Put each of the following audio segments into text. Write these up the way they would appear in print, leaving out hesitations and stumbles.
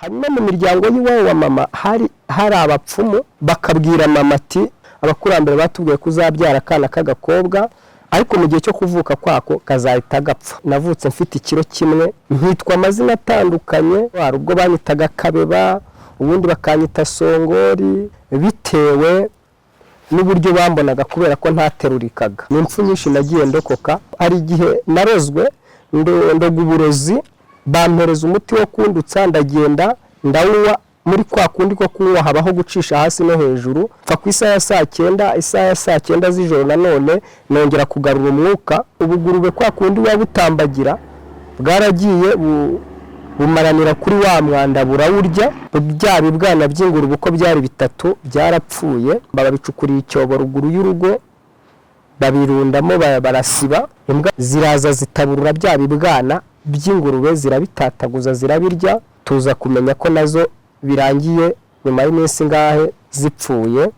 Hanyuma mu miryango y'iwabo wa mama hari abapfumu, bakabwira mama ati: "Abakurambere batubwiye ko uzabyara akana k'agakobwa, ariko mu gihe cyo kuvuka kwako kazahita gapfa." Navutse mfite ikiro 1, nkitwa amazina atandukanye. Hari ubwo banyitaga Kabeba, ubundi bakanyita Songori, bitewe n'uburyo bambonaga, kubera ko ntaterurikaga. Ni impfu nyinshi nagiye ndokoka. Hari igihe narozwe, ndoga uburozi, bampereza umuti wo kundutsa, ndagenda ndawunywa. Muri kwa kundi ko kunywa habaho gucisha hasi no hejuru, mfa ku isaha ya saa 9. Isaha ya saa 9 z'ijoro nanone nongera kugarura umwuka. Ubugurube kwa kundi waba utambagira bwaragiye bumaranira kuri wa mwanda, burawurya. Bya bibwana by'ingurube uko byari bitatu byarapfuye. Babicukuriye icyobo ruguru y'urugo, babirundamo, barasiba. Imbwa ziraza zitaburura bya bibwana by'ingurube, zirabitataguza, zirabirya. Tuza kumenya ko nazo birangiye nyuma y'iminsi ingahe zipfuye.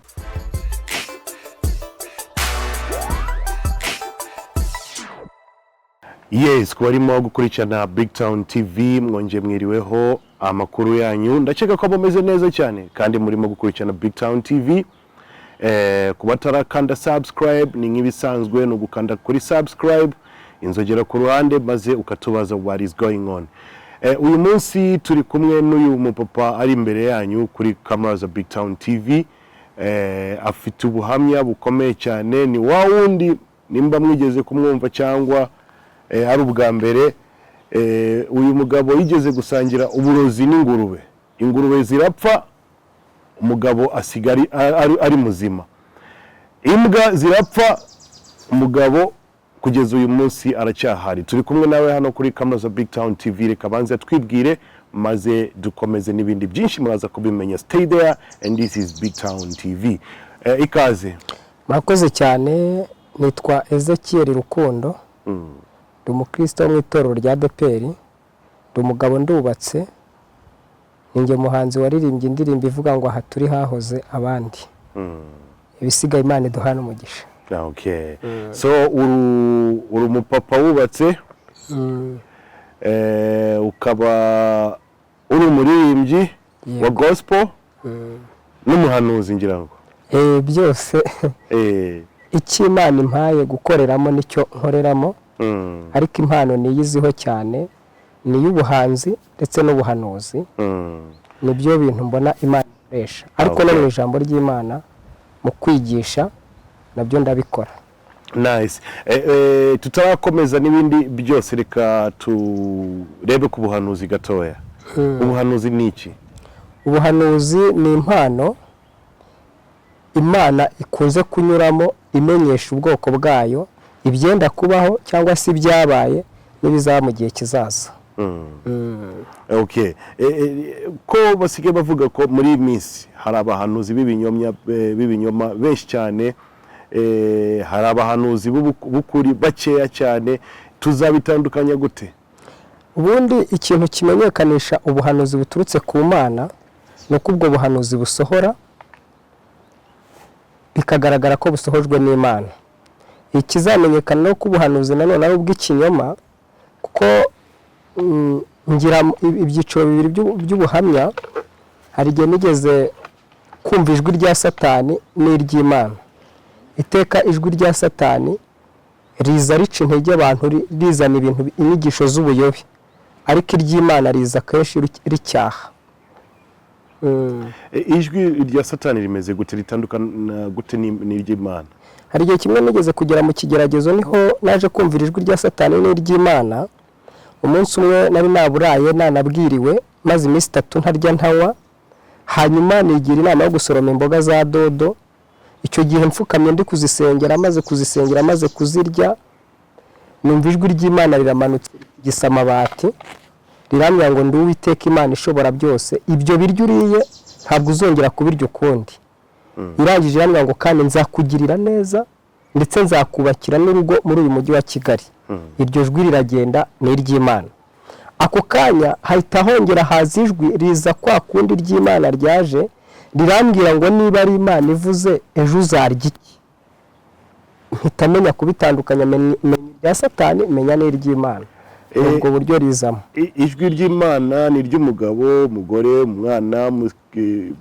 Yes, ku barimo gukurikirana Big Town TV, mwongeye mwiriweho. Amakuru yanyu? Ndakeka ko mumeze neza cyane kandi murimo gukurikirana Big Town TV. Ku batarakanda subscribe, ni nk'ibisanzwe, ni ugukanda kuri subscribe, inzogera ku ruhande, maze ukatubaza what is going on. Uyu munsi turi kumwe n'uyu mupapa ari imbere yanyu kuri camera za Big Town TV. Afite ubuhamya bukomeye cyane. Ni wa wundi, nimba mwigeze kumwumva cyangwa ari ubwa mbere, uyu mugabo yigeze gusangira uburozi n'ingurube, ingurube zirapfa, umugabo asigara ari muzima. Imbwa zirapfa, umugabo kugeza uyu munsi aracyahari. Turi kumwe nawe hano kuri camera za Big Town TV. Reka banze twibwire, maze dukomeze n'ibindi byinshi muraza kubimenya. Stay there and this is Big Town TV. Ikaze. Murakoze cyane. Nitwa Ezekiel Rukundo, ndi umukristo wo mu itorero rya ADEPR, ndi umugabo, ndubatse. Ni njye muhanzi waririmbye indirimbo ivuga ngo "Aha turi hahoze abandi". Ibisigaye Imana iduhana umugisha. Okay, so uri umupapa wubatse, ukaba uri umuririmbyi wa gospel n'umuhanuzi, ngira ngo. Byose. Icyo Imana impaye gukoreramo nicyo nkoreramo, ariko impano niyiziho cyane ni iy'ubuhanzi ndetse n'ubuhanuzi. Nibyo bintu mbona Imana ikoresha, ariko no mu ijambo ry'Imana, mu kwigisha, nabyo ndabikora. Nice. Tutarakomeza n'ibindi byose, reka turebe ku buhanuzi gatoya. Ubuhanuzi ni iki? Ubuhanuzi ni impano Imana ikunze kunyuramo imenyesha ubwoko bwayo ibyenda kubaho cyangwa se ibyabaye n'ibizaba mu gihe kizaza. Okay. Ko basigaye bavuga ko muri iyi minsi hari abahanuzi b'ibinyoma benshi cyane, hari abahanuzi b'ukuri bakeya cyane, tuzabitandukanya gute? Ubundi ikintu kimenyekanisha ubuhanuzi buturutse ku Mana ni uko ubwo buhanuzi busohora, bikagaragara ko busohojwe n'Imana. Ikizamenyekana ni uko ubuhanuzi nanone ari ubw'ikinyoma, kuko ngira ibyiciro bibiri by'ubuhamya. Hari igihe nigeze kumva ijwi rya Satani n'iry'Imana. Iteka ijwi rya Satani riza rica intege abantu, rizana ibintu, inyigisho z'ubuyobe, ariko iry'Imana riza kenshi ricyaha. Ijwi rya Satani rimeze gute? Ritandukana gute n'iry'Imana? Hari igihe kimwe nigeze kugera mu kigeragezo, niho naje kumvira ijwi rya Satani n'iry'Imana. Umunsi umwe nari naburaye, nanabwiriwe, maze iminsi 3 ntarya ntanywa. Hanyuma nigira inama yo gusoroma imboga za dodo. Icyo gihe mfukamye ndi kuzisengera, maze kuzisengera, maze kuzirya, numva ijwi ry'Imana riramanutse gisa amabati, rirambwira ngo: "Ndi Uwiteka Imana ishobora byose, ibyo biryo uriye ntabwo uzongera kubirya ukundi." Irangije irambwira ngo: "Kandi nzakugirira neza, ndetse nzakubakira n'urugo muri uyu mujyi wa Kigali." Iryo jwi riragenda, ni iry'Imana. Ako kanya hahita hongera haza ijwi riza kwa kundi ry'Imana ryaje, rirambwira ngo: "Niba ari Imana ivuze, ejo uzarya iki?" Mpita menya kubitandukanya, menya irya Satani, menya n'iry'Imana. Ubwo buryo rizamo. Ijwi ry'Imana ni iry'umugabo, umugore, umwana,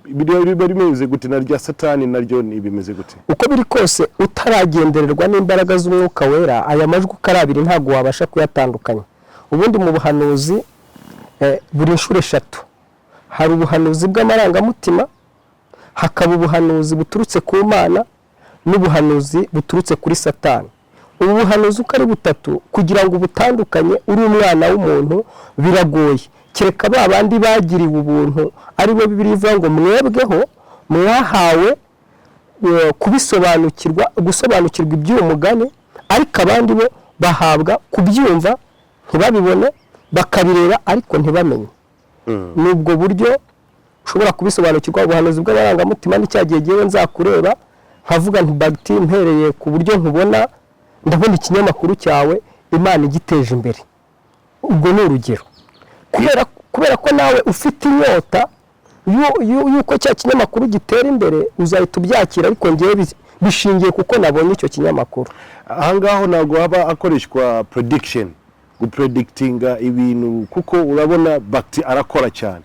biba bimeze gute? Na rya Satani naryo ni bimeze gute? Uko biri kose, utaragendererwa n'imbaraga z'Umwuka Wera, aya majwi uko ari abiri ntabwo wabasha kuyatandukanya. Ubundi mu buhanuzi, buri nshuro eshatu: hari ubuhanuzi bw'amarangamutima, hakaba ubuhanuzi buturutse ku Mana, n'ubuhanuzi buturutse kuri Satani. Ubu buhanuzi uko ari butatu, kugira ngo ubutandukanye uri umwana w'umuntu biragoye, kereka ba bandi bagiriwe ubuntu, ari bo Bibiliya ivuga ngo mwebweho mwahawe kubisobanukirwa, gusobanukirwa iby'uwo mugani, ariko abandi bo bahabwa kubyumva ntibabibone, bakabireba ariko ntibamenye. Ni ubwo buryo ushobora kubisobanukirwa. Ubuhanuzi bw'amarangamutima ni cya gihe ngewe nzakureba nkavuga nti: "Bagiti, mpereye ku buryo nkubona, ndabona ikinyamakuru cyawe Imana igiteje imbere." Ubwo ni urugero. Kubera ko nawe ufite inyota y'uko cya kinyamakuru gitera imbere, uzahita ubyakira, ariko ngewe bishingiye kuko nabonye icyo kinyamakuru. Aha ngaho ntabwo haba hakoreshwa prediction, gupredictinga ibintu, kuko urabona Bagiti arakora cyane.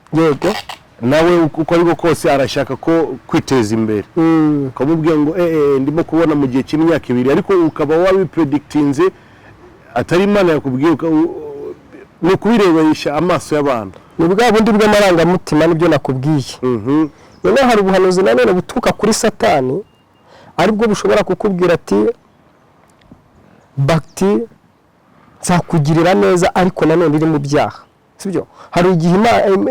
Nawe uko ariko kose arashaka ko kwiteza imbere, ukamubwira ngo ndimo kubona mu gihe cy'imyaka 2, ariko ukaba wabipredictinze atari Imana yakubwiye, ni ukubirebesha amaso y'abantu. Ni bwa bundi bw'amarangamutima, nibyo nakubwiye. Noneho hari ubuhanuzi nanone buturuka kuri Satani, aribwo bushobora kukubwira ati: "Bagiti, nzakugirira neza," ariko nanone iri mu byaha, sibyo? Hari igihe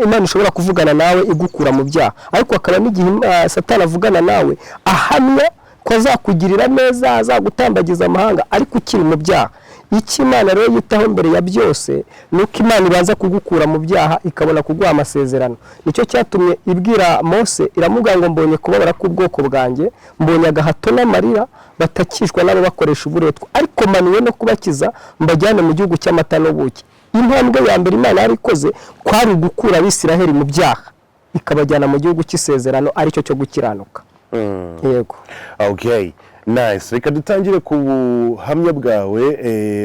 Imana ishobora kuvugana nawe igukura mu byaha, ariko hakaba n'igihe Satani avugana nawe ahamya ko azakugirira neza, azagutambagiza amahanga, ariko ukiri mu byaha. Icyo Imana rero yitaho mbere ya byose ni uko Imana ibanza kugukura mu byaha, ikabona kuguha amasezerano. Nicyo cyatumye ibwira Mose, iramubwira ngo: "Mbonye kubabara k'ubwoko bwanjye, mbonye agahato n'amarira batakishwa n'ababakoresha uburetwa, ariko manuwe no kubakiza mbajyane mu gihugu cy'amata n'ubuki." Intambwe ya mbere Imana yari ikoze kwari ugukura Abisiraheli mu byaha, ikabajyana mu gihugu cy'isezerano, aricyo cyo gukiranuka. Yego. Okay, nice. Reka dutangire ku buhamya bwawe,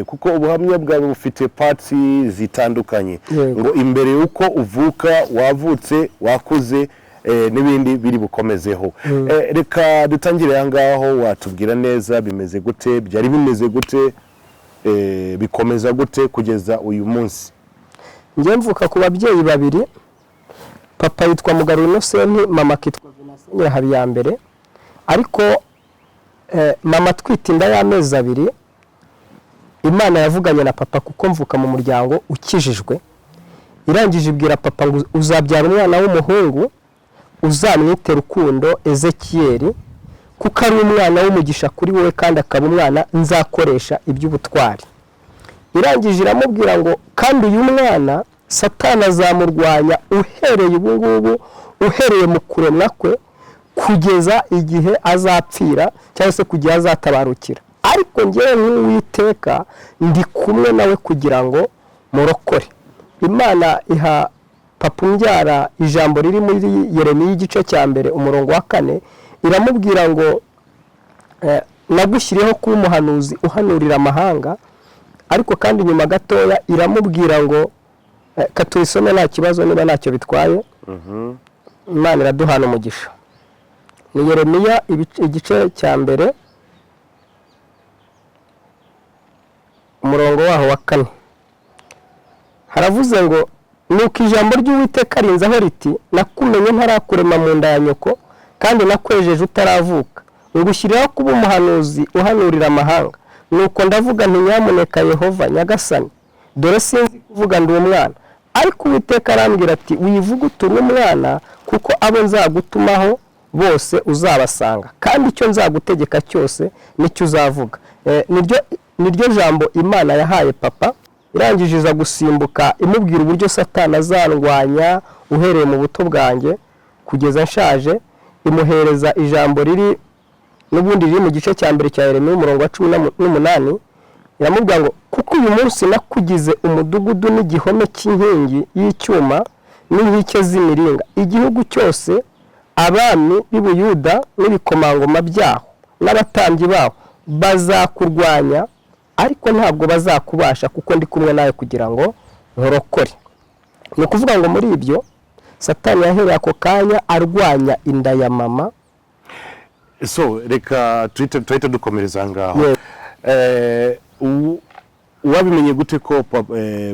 kuko ubuhamya bwawe bufite parts zitandukanye. Ngo imbere y'uko uvuka, wavutse, wakuze, n'ibindi biri bukomezeho. Reka dutangire aha ngaho, watubwira neza bimeze gute, byari bimeze gute, bikomeza gute kugeza uyu munsi? Njye mvuka ku babyeyi babiri: papa yitwa Mugarura Innocent, mama akitwa Venantia Nyirahabiyambere. Ariko mama atwite inda y'amezi 2, Imana yavuganye na papa, kuko mvuka mu muryango ukijijwe. Irangije ibwira papa ngo: "Uzabyara umwana w'umuhungu, uzamwite Rukundo Ezekiyeli, kuko ari umwana w'umugisha kuri wowe, kandi akaba umwana nzakoresha iby'ubutwari." Irangije iramubwira ngo: "Kandi uyu mwana Satani azamurwanya uhereye ubu ngubu, uhereye mu kuremwa kwe kugeza igihe azapfira, cyangwa se kugihe azatabarukira, ariko ngewe nk'Uwiteka ndi kumwe nawe kugira ngo murokore." Imana iha papa umbyara ijambo riri muri Yeremiya igice cya 1 umurongo wa 4, iramubwira ngo: "Nagushyiriyeho kuba umuhanuzi uhanurira amahanga." Ariko kandi nyuma gatoya iramubwira ngo, katuyisome nta kibazo, niba ntacyo bitwaye, Imana iraduhana umugisha. Ni Yeremiya igice cya 1 umurongo waho wa 4. Haravuze ngo: "Nuko ijambo ry'Uwiteka rinzaho riti: 'Nakumenye ntarakurema mu nda ya nyoko, kandi nakwejeje utaravuka, ngushyiriraho kuba umuhanuzi uhanurira amahanga.' Nuko ndavuga nti: 'Nyamuneka Yehova Nyagasani, dore sinzi kuvuga, ndi umwana.' Ariko Uwiteka arambwira ati: 'Wivuga uti uri umwana, kuko abo nzagutumaho bose uzabasanga, kandi icyo nzagutegeka cyose nicyo uzavuga.'" Niryo jambo Imana yahaye papa. Irangije iza gusimbuka imubwira uburyo Satani azandwanya uhereye mu buto bwanjye kugeza nshaje, imuhereza ijambo riri n'ubundi riri mu gice cya 1 cya Yeremiya umurongo wa 18. Iramubwira ngo: "Kuko uyu munsi nakugize umudugudu n'igihome cy'inkingi y'icyuma n'inkike z'imiringa, igihugu cyose, abami b'i Buyuda n'ibikomangoma byaho n'abatambyi baho bazakurwanya, Ariko ntabwo bazakubasha, kuko ndi kumwe nawe kugira ngo nkurokore. Ni ukuvuga ngo muri ibyo Satani yahereye ako kanya arwanya inda ya mama. So reka tuhite dukomereza aha ngaho. Yeah. Wabimenye gute ko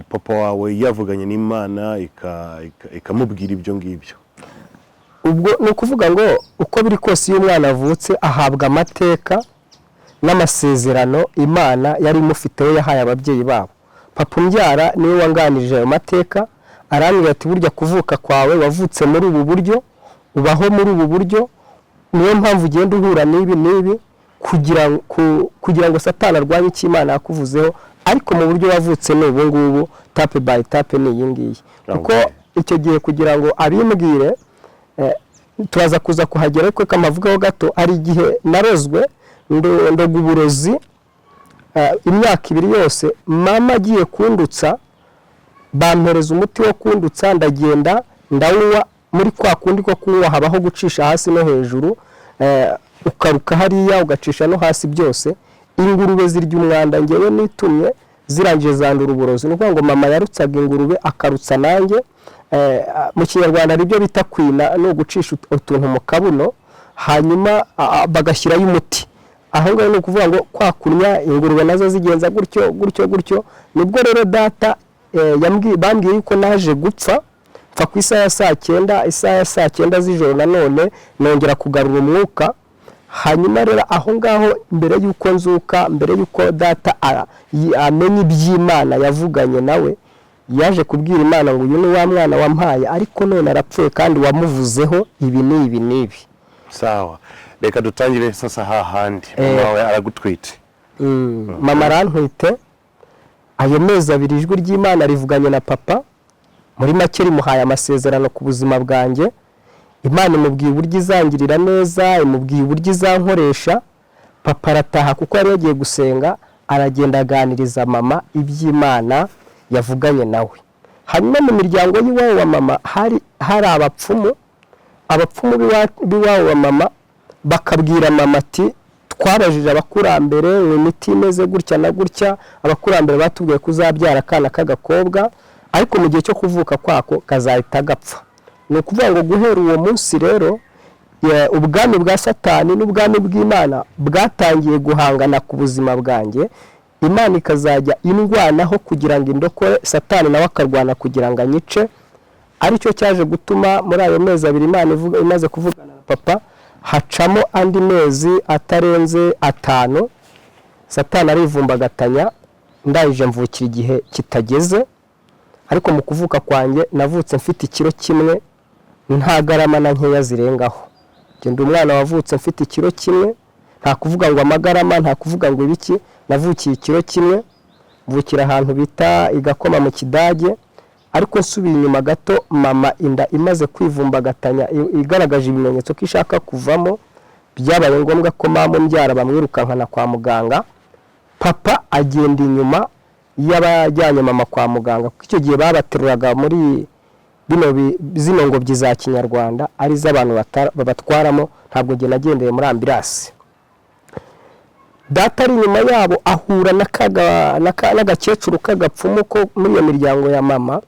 papa wawe yavuganye n'Imana ikamubwira ibyo ngibyo? Ubwo ni ukuvuga ngo uko biri kose, iyo umwana avutse ahabwa amateka n'amasezerano Imana yari imufiteho, yahaye ababyeyi babo. Papa umbyara niwe wanganirije ayo mateka, arambwira ati: "Burya kuvuka kwawe wavutse muri ubu buryo, ubaho muri ubu buryo, niyo mpamvu ugenda uhura n'ibi n'ibi kugira ngo Satani arwanye icyo Imana yakuvuzeho. Ariko mu buryo wavutse ni ubu ngubu, étape by étape ni iyi ngiyi." Kuko icyo gihe kugira ngo abimbwire, turaza kuza kuhagera, ariko reka mpavugeho gato. Hari igihe narozwe, ndoga uburozi imyaka 2 yose. Mama agiye kundutsa, bampereza umuti wo kundutsa, ndagenda ndawunywa. Muri kwa kundi ko kunywa habaho gucisha hasi no hejuru, ukaruka hariya, ugacisha no hasi, byose. Ingurube zirya umwanda ngewe nitumye, zirangije zandura uburozi. Ni ukuvuga ngo mama yarutsaga ingurube, akarutsa nanjye. Mu Kinyarwanda hari ibyo bita kwina, ni ugucisha utuntu mu kabuno, hanyuma bagashyirayo umuti aho ngaho. Ni ukuvuga ngo kwa kunywa, ingurube nazo zigenza gutyo gutyo gutyo. Nibwo rero data bambwiye yuko naje gupfa, mpfa ku isaha ya saa 9, isaha ya saa 9 z'ijoro. Nanone nongera kugarura umwuka. Hanyuma rero aho ngaho, mbere y'uko nzuka, mbere y'uko data amenya iby'Imana yavuganye nawe, yaje kubwira Imana ngo: "Uyu ni wa mwana wampaye, ariko none arapfuye, kandi wamuvuzeho ibi n'ibi n'ibi." Sawa, reka dutangire sasa hahandi mama wawe aragutwite. Mama arantwite, ayo mezi 2 ijwi ry'Imana rivuganye na papa. Muri make rimuhaye amasezerano ku buzima bwanjye. Imana imubwiye uburyo izangirira neza, imubwiye uburyo izankoresha. Papa arataha, kuko yari yagiye gusenga, aragenda aganiriza mama iby'Imana yavuganye nawe. Hanyuma mu miryango y'iwabo wa mama hari abapfumu. Abapfumu b'iwabo wa mama bakabwira mama ati: "Twabajije abakurambere, imiti imeze gutya na gutya, abakurambere batubwiye ko uzabyara akana k'agakobwa, ariko mu gihe cyo kuvuka kwako kazahita gapfa." Ni ukuvuga ngo guhera uwo munsi rero, ubwami bwa Satani n'ubwami bw'Imana bwatangiye guhangana ku buzima bwanjye. Imana ikazajya indwanaho kugira ngo indokore, Satani nawe akarwana kugira ngo anyice. Aricyo cyaje gutuma muri ayo mezi 2 Imana imaze kuvugana na papa, hacamo andi mezi atarenze 5, Satani arivumbagatanya, ndangije mvukira igihe kitageze. Ariko mu kuvuka kwanjye navutse mfite ikiro 1, nta garama na nkeya zirengaho. Ngenda umwana wavutse mfite ikiro 1, nta kuvuga ngo amagarama, nta kuvuga ngo ibiki. Navukiye ikiro 1, mvukira ahantu bita i Gakoma mu Kidage. Ariko nsubiye inyuma gato, mama inda imaze kwivumbagatanya, igaragaje ibimenyetso ko ishaka kuvamo, byabaye ngombwa ko mama umbyara bamwirukankana kwa muganga. Papa agenda inyuma y'abajyanye mama kwa muganga, kuko icyo gihe babateruraga muri zino ngobyi za Kinyarwanda, ari iz'abantu babatwaramo. Ntabwo njye nagendeye muri ambulance. Data ari inyuma yabo, ahura n'agakecuru k'agapfumu ko muri iyo miryango ya mama,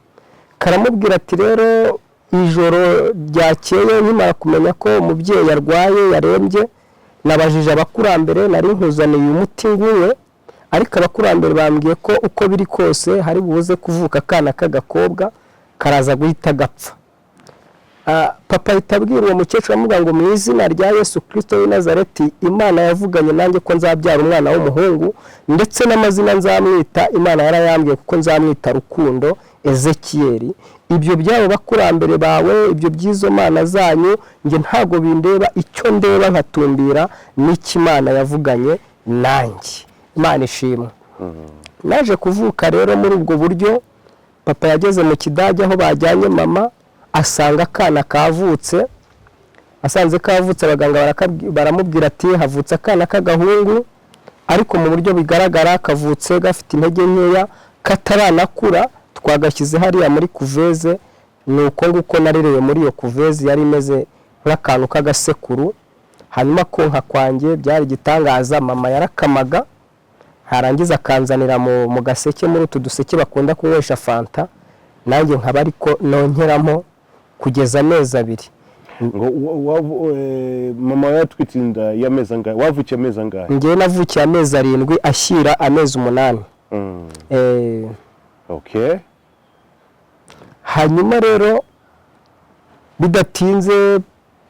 karamubwira ati: "Rero ijoro ryakeye nkimara kumenya ko umubyeyi arwaye, yarembye, nabajije abakurambere, nari nkuzaniye umuti nguwe, ariko abakurambere bambwiye ko uko biri kose hari buze kuvuka akana k'agakobwa, karaza guhita gapfa." Papa ahita abwira uwo mukecuru, amubwira ngo: "Mu izina rya Yesu Kirisito w'i Nazareti, Imana yavuganye nanjye ko nzabyara umwana w'umuhungu, ndetse n'amazina nzamwita Imana yarayambwiye, kuko nzamwita Rukundo Ezekiyeli. Ibyo byabo bakurambere bawe, ibyo by'izo mana zanyu, njye ntabwo bindeba. Icyo ndeba nkatumbira n'icyo Imana yavuganye nanjye." Imana ishimwe. Naje kuvuka rero muri ubwo buryo. Papa yageze mu Kidage aho bajyanye mama, asanga akana kavutse. Asanze kavutse, abaganga baramubwira ati: "Havutse akana k'agahungu, ariko mu buryo bigaragara kavutse gafite intege nkeya, kataranakura, twagashyize hariya muri couveuse." Ni uko nguko narerewe muri iyo couveuse yari imeze nk'akantu k'agasekuru. Hanyuma konka kwanjye byari igitangaza. Mama yarakamaga. Ntarangiza akanzanira mu gaseke, muri utu duseke bakunda kunywesha fanta, nanjye nkaba ariko nonkeramo kugeza amezi 2. Ngo mama yatwite inda y'amezi angahe? Wavukiye amezi angahe? Njyewe navukiye amezi 7 ashyira amezi 8. Hanyuma rero bidatinze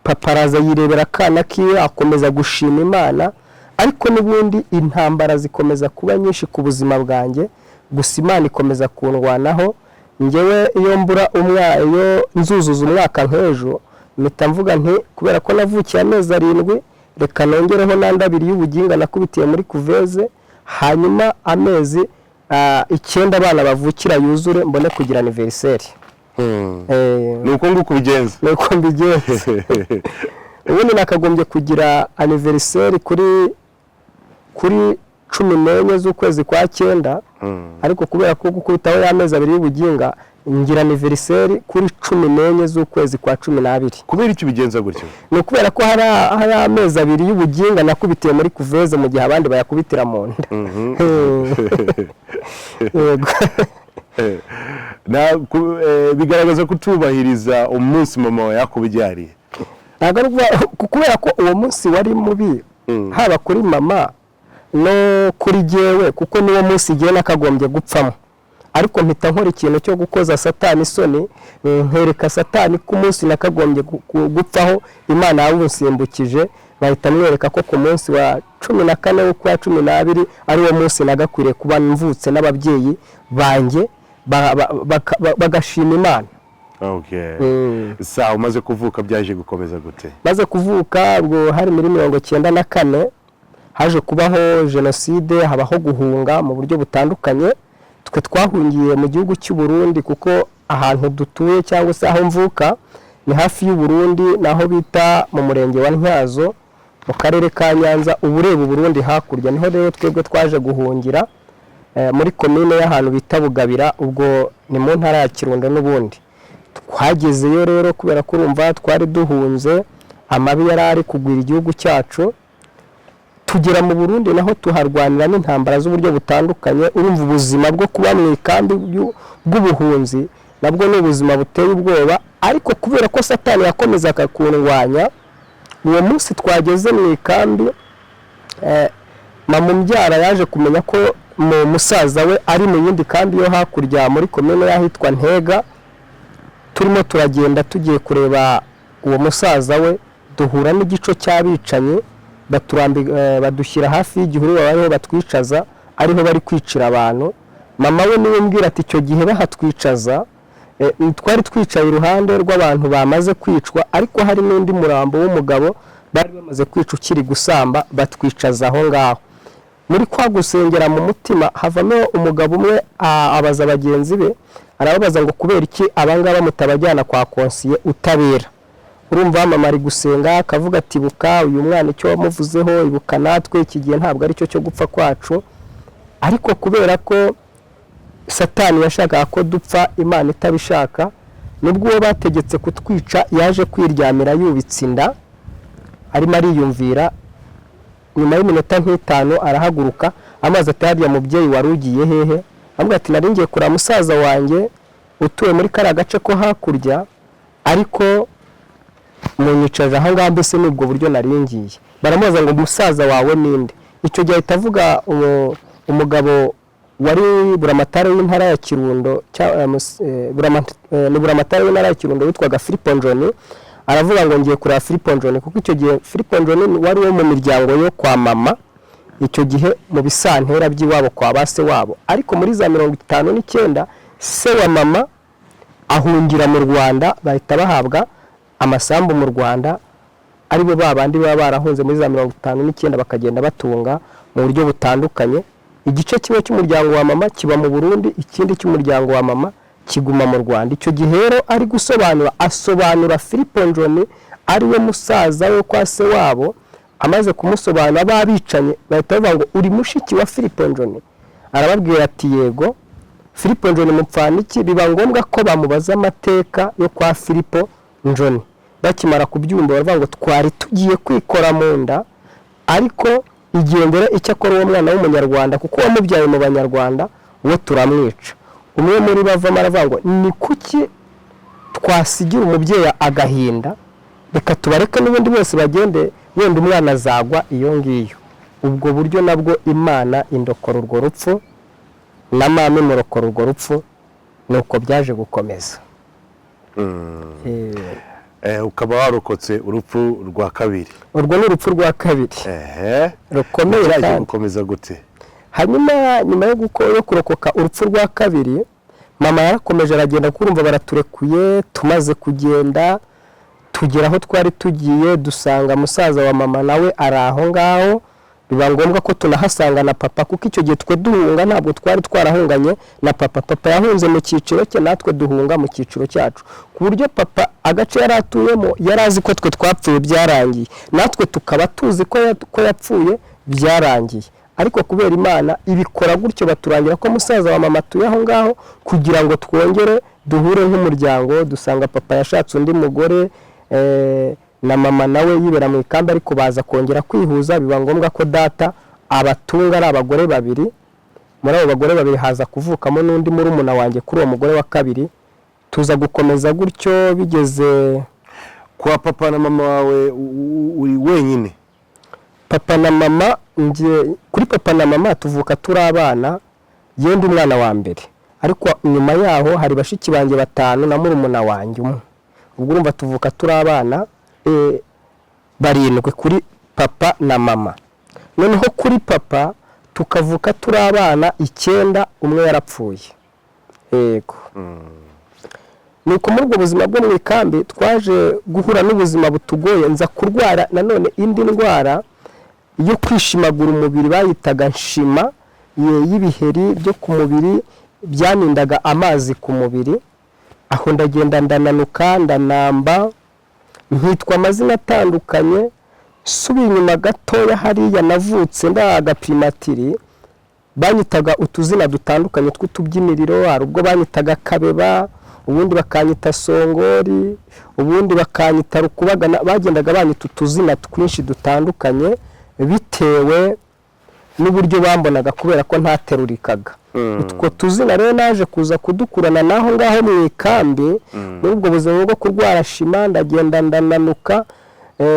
papa araza yirebera akana kiwe, akomeza gushima Imana, ariko n'ubundi intambara zikomeza kuba nyinshi ku buzima bwanjye, gusa Imana ikomeza kundwanaho. Njyewe iyo mbura iyo nzuzuza umwaka nk'ejo, mpita mvuga nti kubera ko navukiye amezi 7, reka nongereho n'andi 2 y'ubuginga nakubitiye muri couveuse, hanyuma amezi 9 abana bavukira yuzure, mbone kugira anniversaire. Ni uko nguko ubigenza? Ni uko mbigenza. Ubundi nakagombye kugira anniversaire kuri 14 z'ukwezi kwa 9, ariko kubera ko gukubitaho y'amezi 2 y'ubuginga, ngira anniversaire kuri 14 z'ukwezi kwa 12. Kubera icyo ubigenza gutyo? Ni ukubera ko hari amezi 2 y'ubuginga nakubitiye muri couveuse mu gihe abandi bayakubitira mu nda. Yego. Bigaragaza kutubahiriza umunsi mama wawe yakubyariye. Ntabwo ari kubera ko uwo munsi wari mubi, haba kuri mama no kuri jyewe, kuko niwo munsi jyewe nakagombye gupfamo, ariko mpita nkora ikintu cyo gukoza Satani isoni, nkereka Satani ko umunsi nakagombye gupfaho Imana yawunsimbukije, bahita mwereka ko ku munsi wa 14 w'ukwa 12 ari wo munsi nagakwiriye kuba mvutse n'ababyeyi banjye bagashima Imana. Sawa, umaze kuvuka byaje gukomeza gute? Maze kuvuka, ubwo hari muri 94, haje kubaho jenoside, habaho guhunga mu buryo butandukanye. Twe twahungiye mu gihugu cy'u Burundi, kuko ahantu dutuye cyangwa se aho mvuka ni hafi y'u Burundi, naho bita mu murenge wa Ntyazo mu karere ka Nyanza, uba ureba u Burundi hakurya. Niho rero twebwe twaje guhungira, muri komine y'ahantu bita Bugabira, ubwo ni mu ntara ya Kirundo. N'ubundi twagezeyo rero kubera ko urumva twari duhunze amabi yari ari kugwira igihugu cyacu. Tugera mu Burundi naho tuharwanira n'intambara z'uburyo butandukanye. Urumva ubuzima bwo kuba mu ikambi bw'ubuhunzi nabwo ni ubuzima buteye ubwoba, ariko kubera ko Satani yakomezaga kundwanya, uwo munsi twageze mu ikambi, mama umbyara yaje kumenya ko mu musaza we ari mu yindi kambi yo hakurya muri komine y'ahitwa Ntega. Turimo turagenda tugiye kureba uwo musaza we, duhura n'igico cy'abicanyi, badushyira hafi y'igihuru bariho batwicaza, ariho bari kwicira abantu. Mama we niwe mbwira ati icyo gihe bahatwicaza, twari twicaye iruhande rw'abantu bamaze kwicwa, ariko hari n'undi murambo w'umugabo bari bamaze kwica ukiri gusamba, batwicaza aho ngaho. Muri kwa gusengera mu mutima havamo umugabo umwe, abaza bagenzi be, arababaza ngo kubera iki abangaba mutabajyana kwa konsiye utabera? Urumva mama ari gusenga akavuga ati ibuka uyu mwana icyo wamuvuzeho, ibuka natwe iki gihe ntabwo aricyo cyo gupfa kwacu. Ariko kubera ko Satani yashakaga ko dupfa Imana itabishaka, nibwo uwo bategetse kutwica yaje kwiryamira yubitse inda, arimo ariyumvira. Nyuma y'iminota nk'itanu arahaguruka, amazi ati harya mubyeyi wari ugiye hehe? Amubwira ati nari ngiye kureba musaza wanjye utuye muri kariya gace ko hakurya, ariko munyicaje aha ngaha, mbese ni ubwo buryo nari ngiye. Baramubaza ngo musaza wawe ninde? Icyo gihe ahita avuga umugabo wari buramatari w'intara ya Kirundo, ni buramatari w'intara ya Kirundo witwaga Filipo Njoni. Aravuga ngo ngiye kureba Filipo Njoni, kuko icyo gihe Filipo Njoni wari wo mu miryango yo kwa mama, icyo gihe mu bisantera by'iwabo kwa ba se wabo. Ariko muri za 59 se wa mama ahungira mu Rwanda, bahita bahabwa amasambu mu Rwanda, aribo ba bandi baba barahunze muri za 59 bakagenda batunga mu buryo butandukanye. Igice kimwe cy'umuryango wa mama kiba mu Burundi, ikindi cy'umuryango wa mama kiguma mu Rwanda. Icyo gihe rero ari gusobanura, asobanura Filipo Njoni ari we musaza we kwa se wabo. Amaze kumusobanura, babicanye bahita bavuga ngo uri mushiki wa Filipo Njoni? Arababwira ati yego. Filipo Njoni mupfana iki? Biba ngombwa ko bamubaza amateka yo kwa Filipo Njoni. Bakimara kubyumva baravuga ngo twari tugiye kwikora mu nda, ariko Igendere, icyakora uwo mwana w'Umunyarwanda, kuko wamubyaye mu Banyarwanda, we turamwica. Umwe muri bo avamo aravuga ngo: "Ni kuki twasigira umubyeyi agahinda? Reka tubareke n'ubundi bose bagende, wenda umwana azagwa iyo ngiyo." Ubwo buryo nabwo Imana indokora urwo rupfu, na mama imurokora urwo rupfu, nuko byaje gukomeza. Ukaba warokotse urupfu rwa kabiri. Urwo ni urupfu rwa kabiri rukomeye. Byaje Kandi gukomeza gute? Hanyuma nyuma yo kurokoka urupfu rwa kabiri, mama yarakomeje aragenda, kuko urumva baraturekuye. Tumaze kugenda tugera aho twari tugiye, dusanga musaza wa mama nawe ari aho ngaho. Biba ngombwa ko tunahasanga na papa, kuko icyo gihe twe duhunga ntabwo twari twarahunganye na papa. Papa yahunze mu cyiciro cye, natwe duhunga mu cyiciro cyacu, ku buryo papa agace yari atuyemo yari azi ko twe twapfuye byarangiye, natwe tukaba tuzi ko yapfuye byarangiye. Ariko kubera Imana ibikora gutyo, baturangira ko musaza wa mama atuye aho ngaho kugira ngo twongere duhure nk'umuryango. Dusanga papa yashatse undi mugore, na mama nawe yibera mu ikambi, ariko baza kongera kwihuza. Biba ngombwa ko data abatunga ari abagore babiri. Muri abo bagore babiri haza kuvukamo n'undi murumuna wanjye kuri uwo mugore wa kabiri. Tuza gukomeza gutyo bigeze Kwa papa na mama wawe uri wenyine? Papa na mama, njye kuri papa na mama tuvuka turi abana, yenda umwana wa mbere, ariko nyuma yaho hari bashiki banjye batanu na murumuna wanjye umwe. Ubwo urumva tuvuka turi abana barindwi kuri papa na mama. Noneho kuri papa tukavuka turi abana icyenda, umwe yarapfuye. Yego. Nuko muri ubwo buzima bwo mu ikambi twaje guhura n'ubuzima butugoye. Nza kurwara nanone indi ndwara yo kwishimagura umubiri, bayitaga nshima, y'ibiheri byo ku mubiri byanindaga amazi ku mubiri. Aho ndagenda ndananuka, ndanamba, nkitwa amazina atandukanye. Subiye inyuma gatoya, hariya navutse ndagaprimatiri, banyitaga utuzina dutandukanye tw'utubyiniriro. Hari ubwo banyitaga Kabeba, ubundi bakanyita Songori, ubundi bakanyita Rukubagana. Bagendaga banyita utuzina twinshi dutandukanye bitewe n'uburyo bambonaga, kubera ko ntaterurikaga. Utwo tuzina rero naje kuza kudukurana n'aho ngaho mu ikambi, muri ubwo buzima bwo kurwara shima. Ndagenda ndananuka,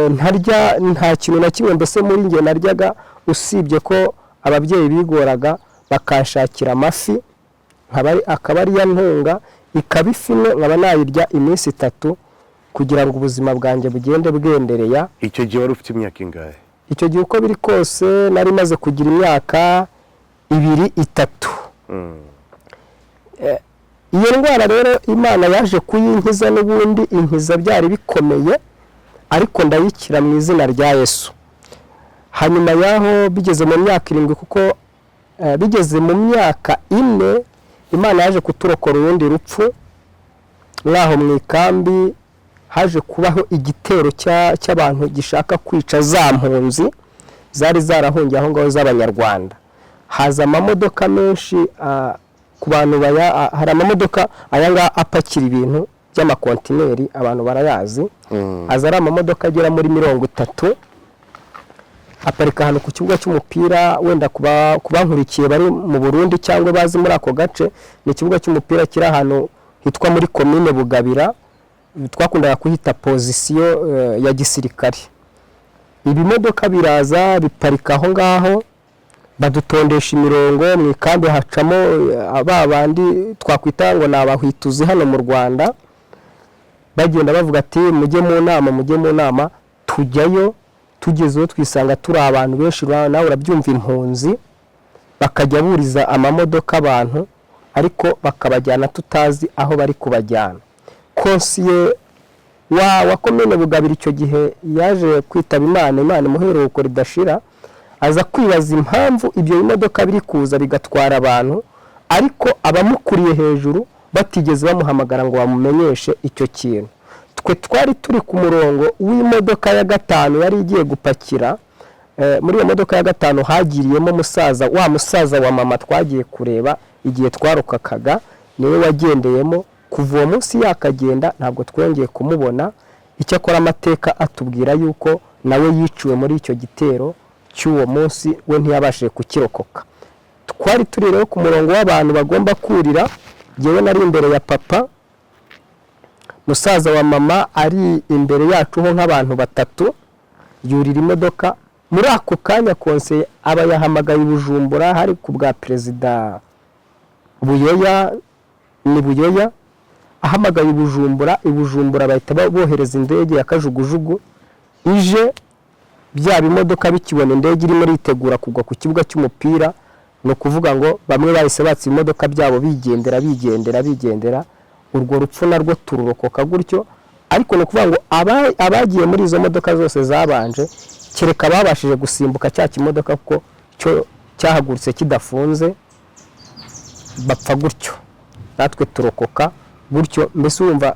ntarya nta kintu na kimwe mbese muri njye naryaga, usibye ko ababyeyi bigoraga bakanshakira amafi, akaba ariyo ntunga, ikaba ifi imwe nkaba nayirya iminsi 3 kugira ngo ubuzima bwanjye bugende bwendereya. Icyo gihe wari ufite imyaka ingahe? Icyo gihe uko biri kose nari maze kugira imyaka 2, 3. Iyo ndwara rero Imana yaje kuyinkiza n'ubundi, inkiza byari bikomeye, ariko ndayikira mu izina rya Yesu. Hanyuma yaho bigeze mu myaka 7, kuko bigeze mu myaka 4, Imana yaje kuturokora urundi rupfu. Mwaho mu ikambi haje kubaho igitero cy'abantu gishaka kwica za mpunzi zari zarahungiye aho ngaho z'Abanyarwanda. Haza amamodoka menshi, ku bantu baya, hari amamodoka aya ngaya apakira ibintu by'amakontineri, abantu barayazi. Aza ari amamodoka agera muri 30, aparika ahantu ku kibuga cy'umupira. Wenda ku bankurikiye bari mu Burundi cyangwa bazi muri ako gace, ni ikibuga cy'umupira kiri ahantu hitwa muri komine Bugabira, twakundaga kuhita position ya gisirikare. Ibimodoka biraza biparika aho ngaho, badutondesha imirongo mu ikambi. Hacamo ba bandi twakwita ngo ni abahwituzi hano mu Rwanda, bagenda bavuga ati: "Mujye mu nama, mujye mu nama." Tujyayo, tugezeyo twisanga turi abantu benshi, nawe urabyumva, impunzi. Bakajya buriza amamodoka abantu, ariko bakabajyana tutazi aho bari kubajyana. Conseiller wa komine Bugabira icyo gihe yaje kwitaba Imana, Imana imuheruko ridashira, aza kwibaza impamvu ibyo bimodoka biri kuza bigatwara abantu, ariko abamukuriye hejuru batigeze bamuhamagara ngo bamumenyeshe icyo kintu. Twe twari turi ku murongo w'imodoka ya gatanu yari igiye gupakira. Muri iyo modoka ya gatanu hagiriyemo musaza wa musaza wa mama twagiye kureba igihe twarokakaga, niwe wagendeyemo. Kuva uwo munsi yakagenda ntabwo twongeye kumubona. Icyakora amateka atubwira yuko nawe yiciwe muri icyo gitero cy'uwo munsi we ntiyabashije kukirokoka. Twari turi rero ku murongo w'abantu bagomba kurira. Jyewe nari imbere ya papa, musaza wa mama ari imbere yacu ho nk'abantu batatu. Yurira imodoka muri ako kanya, konseye aba yahamagaye i Bujumbura, hari ku bwa Perezida Buyoya, ni Buyoya ahamagaye i Bujumbura. I Bujumbura bahita bohereza indege ya kajugujugu ije. Bya bimodoka bikibona indege irimo iritegura kugwa ku kibuga cy'umupira, ni ukuvuga ngo bamwe bahise batsa ibimodoka byabo bigendera, bigendera, bigendera. Urwo rupfu narwo tururokoka gutyo. Ariko ni ukuvuga ngo abagiye muri izo modoka zose zabanje, kereka babashije gusimbuka cya kimodoka, kuko cyo cyahagurutse kidafunze, bapfa gutyo, natwe turokoka gutyo. Mbese urumva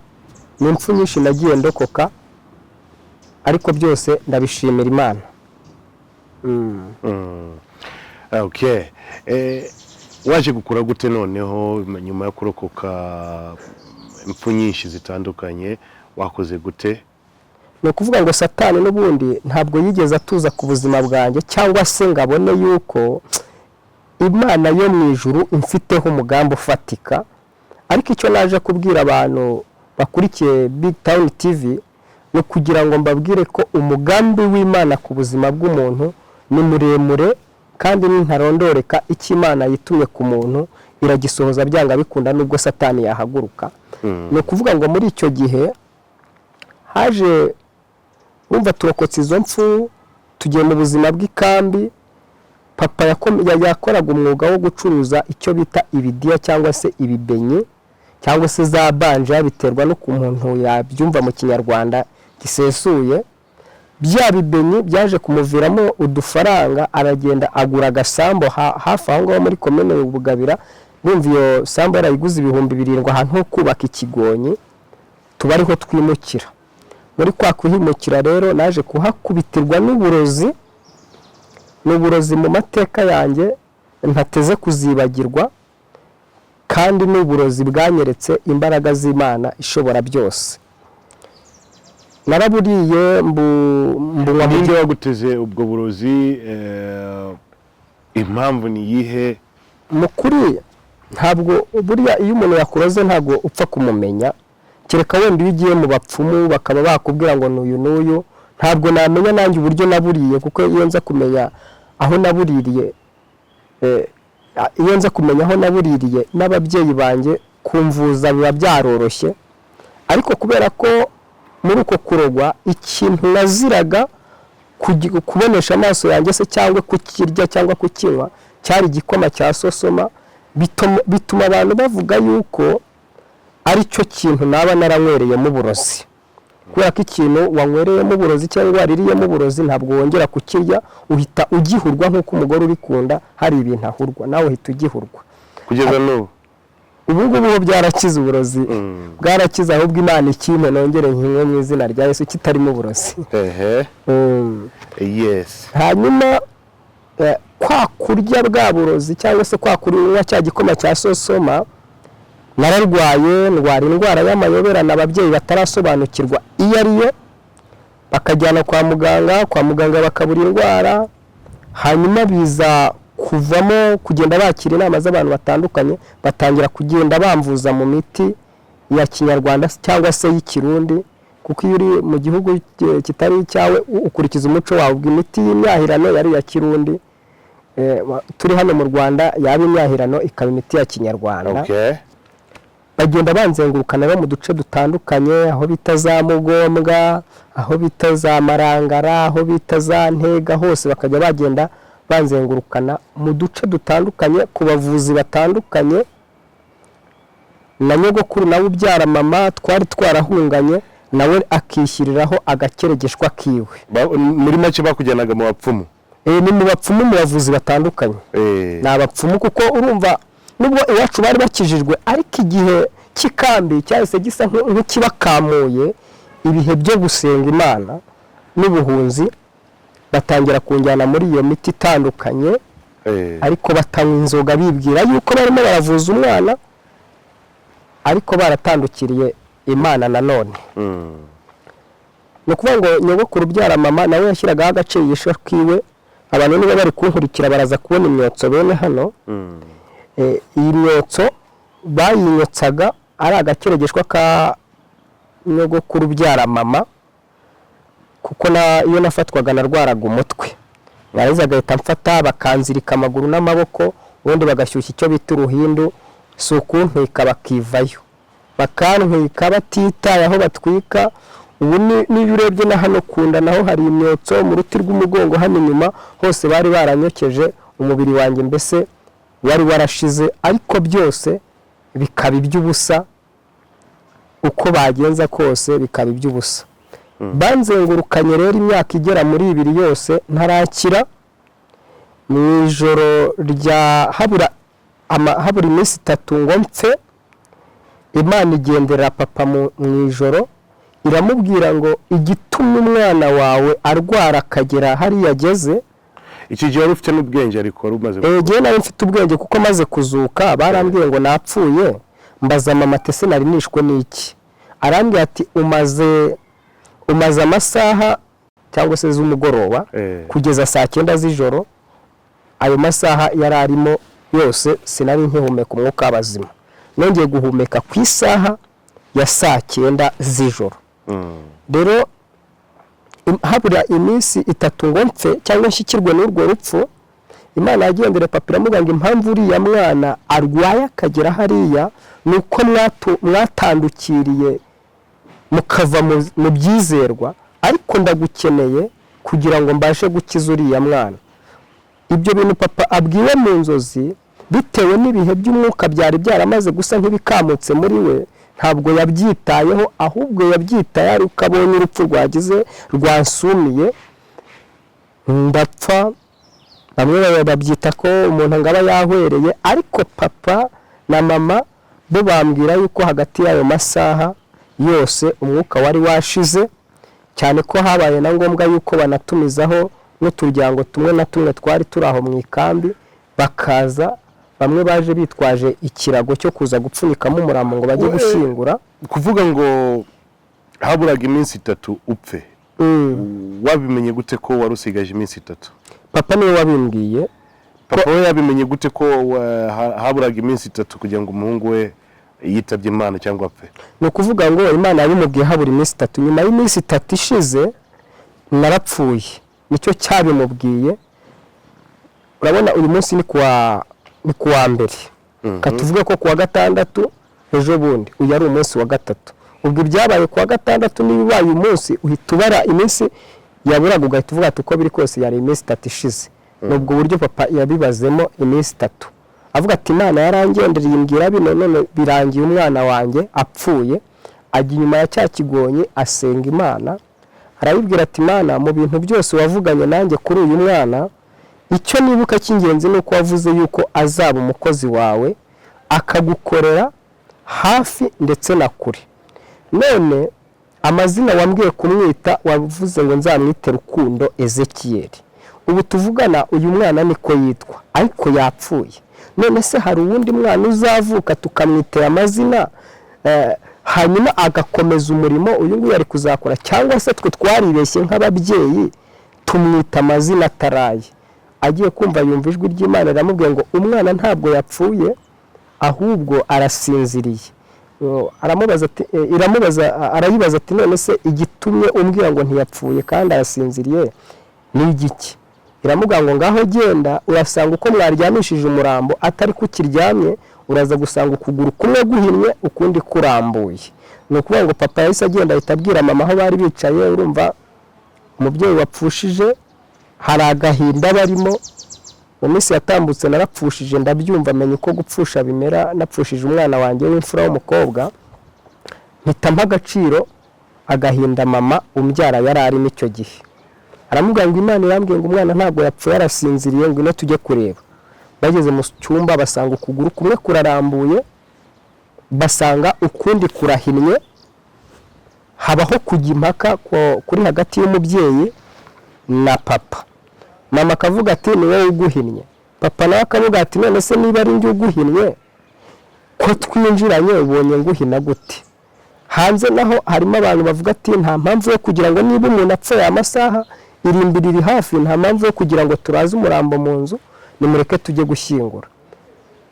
ni impfu nyinshi nagiye ndokoka, ariko byose ndabishimira Imana. Okay. Waje gukura gute noneho nyuma yo kurokoka impfu nyinshi zitandukanye? Wakoze gute? Ni ukuvuga ngo Satani n'ubundi ntabwo yigeze atuza ku buzima bwanjye, cyangwa se ngo abone yuko Imana yo mu ijuru imfiteho umugambi ufatika. Ariko icyo naje kubwira abantu bakurikiye Big Town TV ni ukugira ngo mbabwire ko umugambi w'Imana ku buzima bw'umuntu ni muremure kandi ntarondoreka. Icyo Imana yitumye ku muntu iragisohoza byanga bikunda, nubwo Satani yahaguruka. Ni ukuvuga ngo muri icyo gihe haje, wumva, turokotse izo mfu, tugiye mu buzima bw'ikambi. Papa yakoraga umwuga wo gucuruza icyo bita ibidiya cyangwa se ibibenye cyangwa se za banja, biterwa n'ukuntu umuntu yabyumva mu Kinyarwanda gisesuye. Bya bibenyi byaje kumuviramo udufaranga, aragenda agura agasambu hafi aho ngaho muri Komine Bugabira. Bumva iyo sambu yarayiguze 7000, ahantu ho kubaka ikigonyi, tuba ariho twimukira. Muri kwa kuhimukira rero naje kuhakubitirwa n'uburozi. Ni uburozi mu mateka yanjye ntateze kuzibagirwa, kandi ni uburozi bwanyeretse imbaraga z'Imana ishobora byose. Naraburiye, mbunywa mu Ninde waguteze ubwo burozi? Impamvu ni iyihe? Mu kuri, ntabwo burya iyo umuntu yakuroze ntabwo upfa kumumenya, kereka wenda iyo ugiye mu bapfumu bakaba bakubwira ngo n'uyu n'uyu. Ntabwo namenya nanjye uburyo naburiye, kuko iyo nza kumenya aho nabuririye n'ababyeyi banjye kumvuza biba byaroroshye. Ariko kubera ko muri uko kurogwa ikintu naziraga kubonesha amaso yanjye se cyangwa kukirya cyangwa kukinywa cyari igikoma cya sosoma, bituma abantu bavuga yuko ari cyo kintu naba naranywereyemo uburozi, kubera ko ikintu wanywereyemo uburozi cyangwa waririyemo uburozi ntabwo wongera kukirya, uhita ugihurwa, nk'uko umugore uri kunda hari ibintu ahurwa, nawe uhita ugihurwa. Kugeza n'ubu? Ubu ngubu ho byarakize, uburozi bwarakize. Ahubwo Imana ikimpe nongere nkinywe mu izina rya Yesu kitarimo uburozi. Hanyuma kwa kurya bwa burozi cyangwa se kwa kunywa cya gikoma cya sosoma, nararwaye, ndwara indwara y'amayoberane ababyeyi batarasobanukirwa iyo ari yo, bakajyana kwa muganga, kwa muganga bakabura indwara. Hanyuma biza kuvamo kugenda bakira inama z'abantu batandukanye, batangira kugenda bamvuza mu miti ya Kinyarwanda cyangwa se y'Ikirundi, kuko iyo uri mu gihugu kitari icyawe ukurikiza umuco wawe. Ubwo imiti y'imyahirano yari iya Kirundi. Turi hano mu Rwanda yaba imyahirano ikaba imiti ya Kinyarwanda. Bagenda banzengurukana bo mu duce dutandukanye, aho bita za Mugombwa, aho bita za Marangara, aho bita za Ntega, hose bakajya bagenda banzengurukana mu duce dutandukanye ku bavuzi batandukanye. Na nyogokuru nawe ubyara mama twari twarahunganye, nawe akishyiriraho agakeregeshwa kiwe. Muri make bakujyanaga mu bapfumu? Ni mu bapfumu, mu bavuzi batandukanye. Ni abapfumu, kuko urumva nubwo iwacu bari bakijijwe, ariko igihe cy'ikambi cyahise gisa nk'ikibakamuye ibihe byo gusenga Imana n'ubuhunzi, batangira kunjyana muri iyo miti itandukanye, ariko batanywa inzoga, bibwira yuko barimo baravuza umwana, ariko baratandukiriye Imana nanone. Ni ukuvuga ngo nyogokuru ubyara mama nawe yashyiragaho agacegesho kiwe. Abantu niba bari kunkurikira baraza kubona imyotso bene hano. Iyi myotso bayinyotsaga ari agakeregeshwa ka nyogokuru ubyara mama, kuko iyo nafatwaga narwaraga umutwe, yarangiza agahita amfata bakanzirika amaguru n'amaboko, ubundi bagashyushya icyo bita uruhindu, si ukuntwika bakivayo, bakantwika batitaye aho batwika. Ubu niyo urebye na hano ku nda naho hari imyotso, mu ruti rw'umugongo hano inyuma hose bari baranyokeje, umubiri wanjye mbese wari warashize, ariko byose bikaba iby'ubusa, uko bagenza kose bikaba iby'ubusa. Banzengurukanye rero imyaka igera muri 2 yose ntarakira. Mu ijoro rya habura iminsi 3 ngo mpfe, Imana igendera papa mu ijoro iramubwira ngo igitumye umwana wawe arwara akagera hariya ageze. Iki gihe wari ufite n'ubwenge ariko wari umaze Gihe nari mfite ubwenge kuko maze kuzuka barambwiye ngo napfuye, mbaza mama ati ese nari nishwe n'iki? Arambwira ati umaze amasaha cyangwa se z'umugoroba kugeza saa 9 z'ijoro, ayo masaha yari arimo yose sinari nkihumeka umwuka w'abazima, nongeye guhumeka ku isaha ya saa 9 z'ijoro. Rero habura iminsi 3 ngo mpfe cyangwa nshyikirwe n'urwo rupfu, Imana yagendere papa iramubwira ngo impamvu uriya mwana arwaye akagera hariya ni uko mwatandukiriye mukava mu byizerwa, ariko ndagukeneye kugira ngo mbashe gukiza uriya mwana. Ibyo bintu papa abwiwe mu nzozi bitewe n'ibihe by'umwuka byari byaramaze gusa nk'ibikamutse muri we, ntabwo yabyitayeho, ahubwo yabyitaye ari uko abonye urupfu rwagize rwansumiye ndapfa. Bamwe babyita ko umuntu ngo aba yahwereye, ariko papa na mama bo bambwira yuko hagati y'ayo masaha yose umwuka wari washize, cyane ko habaye na ngombwa yuko banatumizaho n'uturyango tumwe na tumwe twari turi aho mu ikambi, bakaza bamwe baje bitwaje ikirago cyo kuza gupfunyikamo umurambo ngo bajye gushyingura. Kuvuga ngo haburaga iminsi 3 upfe, wabimenye gute ko wari usigaje iminsi 3? Papa niwe wabimbwiye. Papa we yabimenye gute ko haburaga iminsi 3 kugira ngo umuhungu we yitabye Imana cyangwa apfe? Ni ukuvuga ngo Imana yabimubwiye habura iminsi 3, nyuma y'iminsi 3 ishize narapfuye, nicyo cyabimubwiye. Urabona uyu munsi ni kuwa mbere, katuvuge ko kuwa gatandatu ejo bundi uyu ari umunsi wa 3. Ubwo ibyabaye kuwa gatandatu n'ibibaye umunsi uhita ubara iminsi yaburaga ugahita uvuga ati uko biri kose yari iminsi 3 ishize. Nubwo buryo papa yabibazemo iminsi 3, avuga ati Imana yarangendereye imbwira bino, none birangiye umwana wanjye apfuye. Ajya inyuma ya cya kigonyi asenga Imana, arayibwira ati Imana, mu bintu byose wavuganye nanjye kuri uyu mwana, icyo nibuka cy'ingenzi ni uko wavuze yuko azaba umukozi wawe akagukorera hafi ndetse na kure. None amazina wambwiye kumwita wavuze ngo nzamwite Rukundo Ezekiel, ubu tuvugana uyu mwana niko yitwa ariko yapfuye. None se hari uwundi mwana uzavuka tukamwitera amazina hanyuma agakomeza umurimo uyu nguyu ari kuzakora, cyangwa se twe twaribeshye nk'ababyeyi tumwita amazina ataraye? Agiye kumva yumva ijwi ry'Imana riramubwiye ngo umwana ntabwo yapfuye ahubwo arasinziriye. Aramubaza ati iramubaza, arayibaza ati none se igitumye umbwira ngo ntiyapfuye kandi arasinziriye ni igiki? Iramubwira ngo ngaho genda urasanga uko mwaryamishije umurambo atari kukiryamye, uraza gusanga ukuguru kumwe guhinnye ukundi kurambuye. Ni ukuvuga ngo papa yahise agenda ahita abwira mama aho bari bicaye. Urumva umubyeyi wapfushije hari agahinda barimo. Mu minsi yatambutse narapfushije ndabyumva, menya uko gupfusha bimera. Napfushije umwana wanjye w'imfura w'umukobwa, mpita mpa agaciro agahinda mama umbyara yari arimo icyo gihe. Aramubwira ngo Imana irambwiye ngo umwana ntabwo yapfuye arasinziriye, ngwino tujye kureba. Bageze mu cyumba basanga ukuguru kumwe kurarambuye, basanga ukundi kurahinnye. Habaho kujya impaka kuri hagati y'umubyeyi na papa. Mama akavuga ati ni wowe uguhinnye, papa nawe akavuga ati none se niba ari njye uguhinnye ko twinjiranye ubonye nguhina gute? Hanze naho harimo abantu bavuga ati nta mpamvu yo kugira ngo niba umuntu apfuye aya masaha Irimbi riri hafi, nta mpamvu yo kugira ngo turaze umurambo mu nzu, nimureke tujye gushyingura.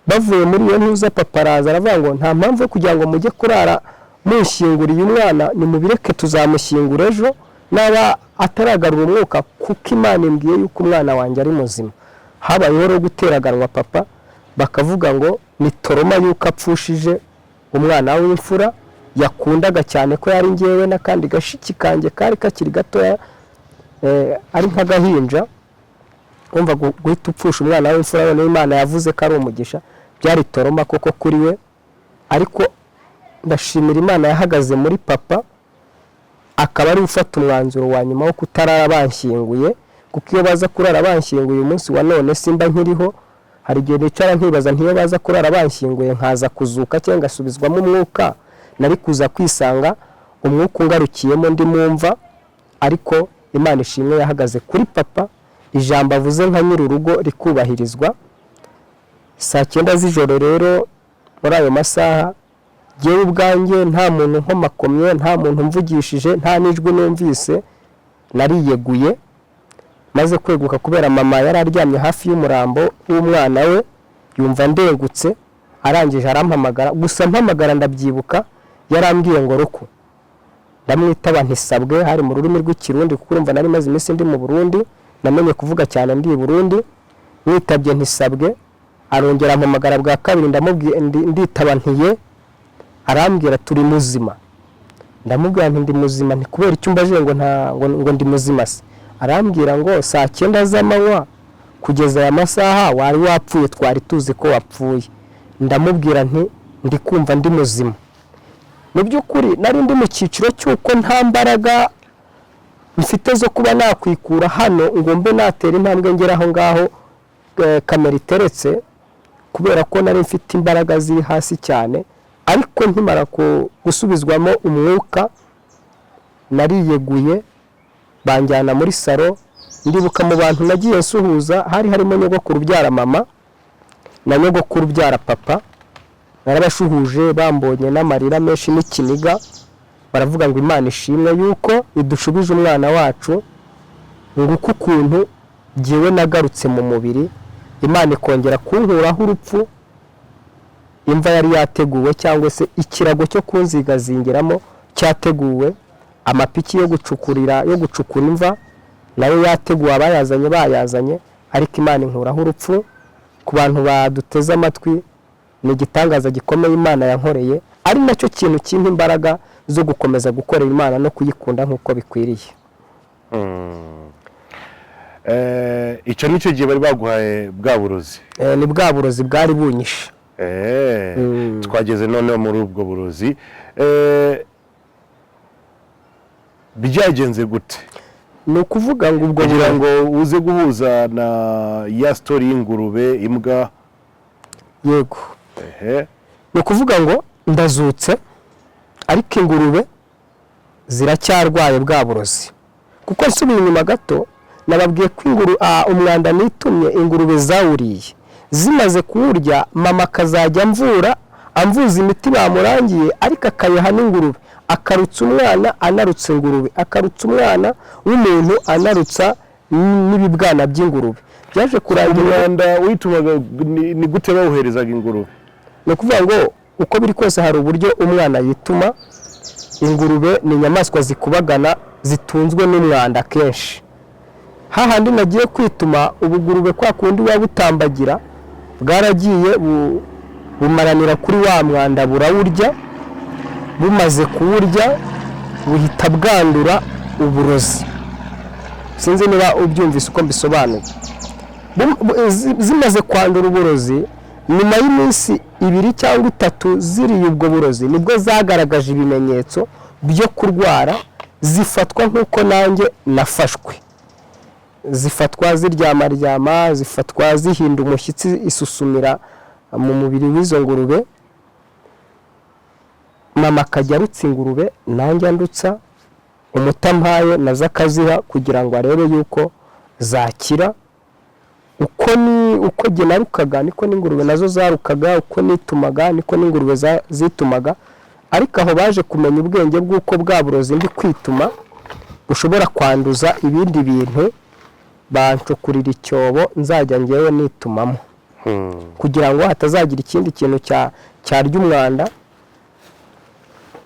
Bavuye muri iyo ntuza, papa araza aravuga ngo nta mpamvu yo kugira ngo mujye kurara munshyinguriye umwana, nimubireke tuzamushyingura ejo naba ataragarura umwuka, kuko Imana imbwiye yuko umwana wanjye ari muzima. Habayeho rero guteraganwa papa, bakavuga ngo ni trauma yuko apfushije umwana w'imfura yakundaga cyane, ko yari ngewe n'akandi gashiki kanjye kari kakiri gatoya, ari nk'agahinja. Umva, guhita upfusha umwana w'imfura, noneho Imana yavuze ko ari umugisha, byari trauma koko kuri we. Ariko ndashimira Imana yahagaze muri papa, akaba ari ufata umwanzuro wa nyuma wo kutarara banshyinguye, kuko iyo baza kurara banshyinguye umunsi wa none simba nkiriho. Hari igihe nicara nkibaza ntiyo baza kurara banshyinguye nkaza kuzuka cyangwa ngasubizwamo umwuka, nari kuza kwisanga umwuka ungarukiyemo ndi mumva. Ariko Imana ishimwe yahagaze kuri papa, ijambo avuze nka nyir'urugo rikubahirizwa. Saa 9 z'ijoro rero, muri ayo masaha, jyewe ubwanjye nta muntu nkomakomye, nta muntu mvugishije, nta n'ijwi numvise, nariyeguye. Maze kweguka, kubera mama yari aryamye hafi y'umurambo w'umwana we, yumva ndegutse, arangije arampamagara. Gusa mpamagara, ndabyibuka yarambwiye ngo "Ruku". Ndamwitaba ntisabwe, hari mu rurimi rw'Ikirundi, kuko urumva nari maze iminsi ndi mu Burundi, namenye kuvuga cyane ndi i Burundi. Mwitabye ntisabwe, arongera ampamagara bwa kabiri, ndamubwiye nditaba ntiye. Arambwira turi muzima? Ndamubwira nti ndi muzima. Nti kubera icyo umbajije ngo nta ngo ndi muzima se? Arambwira ngo saa 9 z'amanywa kugeza aya masaha wari wapfuye, twari tuzi ko wapfuye. Ndamubwira nti ndi kumva ndi muzima. Mu by'ukuri nari ndi mu cyiciro cy'uko nta mbaraga mfite zo kuba nakwikura hano ngo mbe natera intambwe ngera aho ngaho kamera iteretse, kubera ko nari mfite imbaraga ziri hasi cyane. Ariko nkimara gusubizwamo umwuka, nariyeguye, banjyana muri salo. Ndibuka mu bantu nagiye nsuhuza hari harimo nyogokuru ubyara mama na nyogokuru ubyara papa. Narabashuhuje, bambonye n'amarira menshi n'ikiniga, baravuga ngo Imana ishimwe yuko idushubije umwana wacu. Nguko ukuntu jyewe nagarutse mu mubiri, Imana ikongera kunkuraho urupfu. Imva yari yateguwe, cyangwa se ikirago cyo kunzigazingiramo cyateguwe, amapiki yo gucukurira, yo gucukura imva nayo yateguwe, abayazanye bayazanye, ariko Imana inkuraho urupfu. Ku bantu baduteze amatwi, ni igitangaza gikomeye Imana yankoreye, ari nacyo kintu kimpa imbaraga zo gukomeza gukorera Imana no kuyikunda nk'uko bikwiriye. Icyo nicyo gihe bari baguhaye bwa burozi? Ni bwa burozi bwari bunyishe. Twageze noneho muri ubwo burozi. Byagenze gute? Ni ukuvuga ngo ubwo Kugira ngo uze guhuza na ya story y'ingurube, imbwa. Yego. Ehe. Ni ukuvuga ngo ndazutse, ariko ingurube ziracyarwaye bwa burozi, kuko nsubiye inyuma gato nababwiye ko umwanda nitumye ingurube zawuriye. Zimaze kuwurya, mama akazajya amvura, amvuza imiti bamurangiye, ariko akayiha n'ingurube, akarutsa umwana anarutsa ingurube, akarutsa umwana w'umuntu anarutsa n'ibibwana by'ingurube. Byaje kurangira Umwanda witumaga ni gute bawuherezaga ingurube? Ni ukuvuga ngo uko biri kose hari uburyo umwana yituma. Ingurube ni inyamaswa zikubagana, zitunzwe n'umwanda kenshi. Hahandi nagiye kwituma, ubugurube kwa kundi buba butambagira, bwaragiye bumaranira kuri wa mwanda, burawurya. Bumaze kuwurya buhita bwandura uburozi. Sinzi niba ubyumvise uko mbisobanuye. Zimaze kwandura uburozi, nyuma y'iminsi 2 cyangwa 3 ziriye ubwo burozi, nibwo zagaragaje ibimenyetso byo kurwara, zifatwa nk'uko nanjye nafashwe. Zifatwa ziryamaryama, zifatwa zihinda umushyitsi, isusumira mu mubiri w'izo ngurube. Mama akajya arutsa ingurube, nanjye andutsa, umuti ampaye nazo akaziha kugira ngo arebe yuko zakira. Uko ni uko jye narukaga niko n'ingurube nazo zarukaga, uko nitumaga niko n'ingurube zitumaga. Ariko aho baje kumenya ubwenge bw'uko bwa burozi ndi kwituma. Bushobora kwanduza ibindi bintu. Bancukurira icyobo nzajya ngewe nitumamo kugira ngo hatazagira ikindi kintu cyarya umwanda.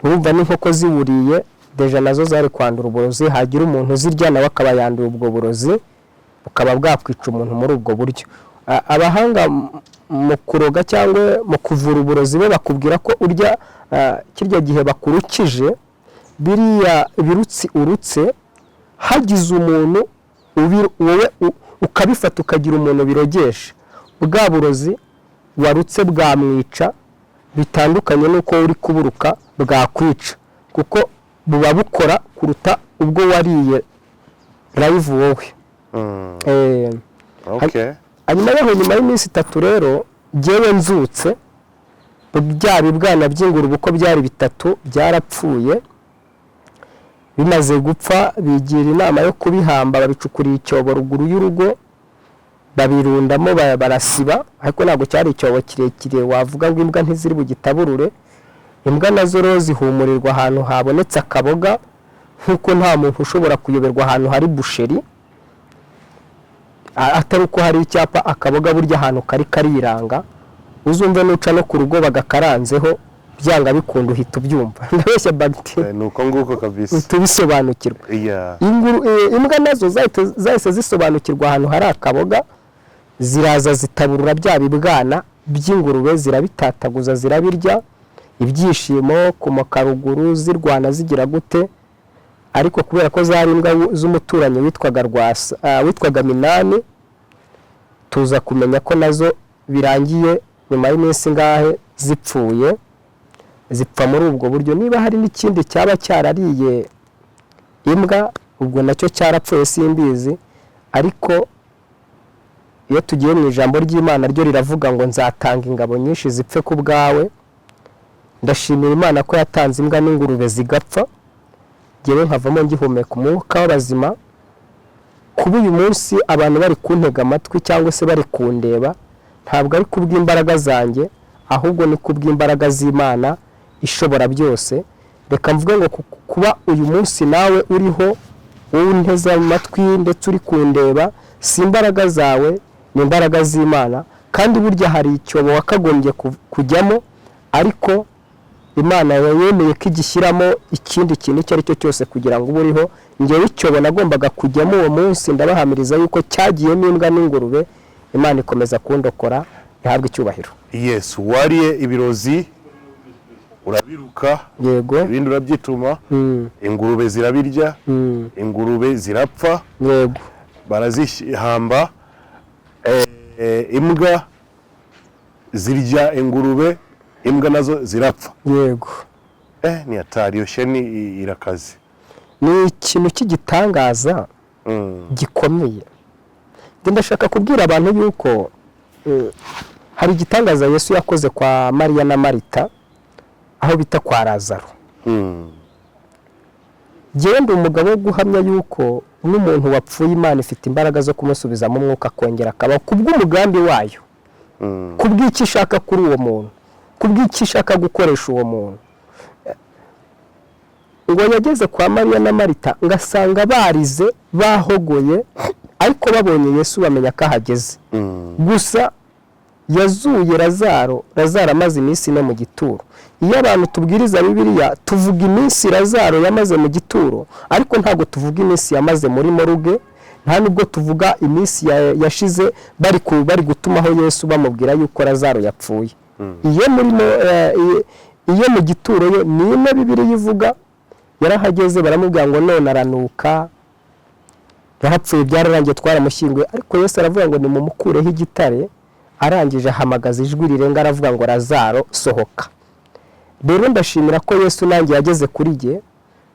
Urumva n'inkoko ziwuriye déjà nazo zari kwandura uburozi, hagira umuntu uzirya nawe akaba yanduye ubwo burozi, bukaba bwakwica umuntu muri ubwo buryo. Abahanga mu kuroga cyangwa mu kuvura uburozi bo bakubwira ko urya kirya gihe bakurukije biriya birutsi urutse, hagize umuntu wowe ukabifata ukagira umuntu birogesha, bwa burozi warutse bwamwica, bitandukanye n'uko uri kuburuka bwakwica, kuko buba bukora kuruta ubwo wariye live wowe. Hanyuma yaho, nyuma y'iminsi 3 rero, jyewe nzutse, bya bibwana by'ingurube uko byari bitatu byarapfuye. Bimaze gupfa, bigira inama yo kubihamba, babicukuriye icyobo ruguru y'urugo, babirundamo, barasiba, ariko ntabwo cyari icyobo kirekire wavuga ngo imbwa ntiziri bugitaburure. Imbwa nazo rero zihumurirwa ahantu habonetse akaboga, nk'uko nta muntu ushobora kuyoberwa ahantu hari boucherie atari uko hari icyapa. Akaboga burya ahantu kari kariranga. Uzumve nuca no ku rugo bagakaranzeho, byanga bikunda uhita ubyumva. Ndabeshya, bagiteri? Ni uko nguko kabisa. Uhita ubisobanukirwa. Imbwa nazo zahise zisobanukirwa ahantu hari akaboga, ziraza zitaburura bya bibwana by'ingurube, zirabitataguza, zirabirya. Ibyishimo kumoka ruguru, zirwana, zigira gute, ariko kubera ko zari imbwa z'umuturanyi witwaga Rwasa, witwaga Minani, tuza kumenya ko nazo birangiye nyuma y'iminsi ingahe zipfuye. Zipfa muri ubwo buryo. Niba hari n'ikindi cyaba cyarariye imbwa, ubwo nacyo cyarapfuye, simbizi. Ariko iyo tugiye mu ijambo ry'Imana, ryo riravuga ngo nzatanga ingabo nyinshi zipfe ku bwawe. Ndashimira Imana ko yatanze imbwa n'ingurube zigapfa, ngewe nkavamo ngihumeka umwuka w'abazima. Kuba uyu munsi abantu bari kuntega amatwi cyangwa se bari kundeba, ntabwo ari kubw'imbaraga zanjye, ahubwo ni kubw'imbaraga z'Imana ishobora byose. Reka mvuge ngo kuba uyu munsi nawe uriho, wowe unteze amatwi ndetse uri kundeba, si imbaraga zawe, ni imbaraga z'Imana. Kandi burya hari icyobo wakagombye kujyamo, ariko Imana yemeye ko igishyiramo ikindi kintu icyo ari cyo cyose kugira ngo ube uriho. Ngewe icyobo nagombaga kujyamo uwo munsi, ndabahamiriza yuko cyagiyemo imbwa n'ingurube, Imana ikomeza kundokora, ihabwe icyubahiro. Yes, wariye ibirozi urabiruka, Yego. ibindi urabyituma, ingurube zirabirya, ingurube zirapfa, barazihamba. Imbwa zirya ingurube, imbwa nazo zirapfa. Yego. Ni hatari, iyo sheni irakaze. Ni ikintu cy'igitangaza gikomeye. Njye ndashaka kubwira abantu yuko hari igitangaza Yesu yakoze kwa Mariya na Marita, aho bita kwa Lazaro. Njyewe ndi umugabo wo guhamya yuko n'umuntu wapfuye, Imana ifite imbaraga zo kumusubizamo umwuka, akongera akabaho kubw'umugambi wayo, kubw'icyo ishaka kuri uwo muntu, kubw'icyo ishaka gukoresha uwo muntu. Ngo yageze kwa Mariya na Marita, ngasanga barize, bahogoye, ariko babonye Yesu bamenya ko ahageze. Gusa yazuye Lazaro, Lazaro amaze iminsi 4 mu gituro. Iyo abantu tubwiriza Bibiliya, tuvuga iminsi Lazaro yamaze mu gituro, ariko ntabwo tuvuga iminsi yamaze muri morgue, nta nubwo tuvuga iminsi yashize bari gutumaho Yesu bamubwira yuko Lazaro yapfuye. Iyo mu gituro yo ni ine Bibiliya ivuga. Yarahageze, baramubwira ngo none aranuka, yarapfuye, byararangiye, twaramushyinguye. Ariko Yesu aravuga ngo nimumukureho igitare. Arangije ahamagaza ijwi rirenga, aravuga ngo Lazaro, sohoka. Rero ndashimira ko Yesu nanjye yageze kuri jye,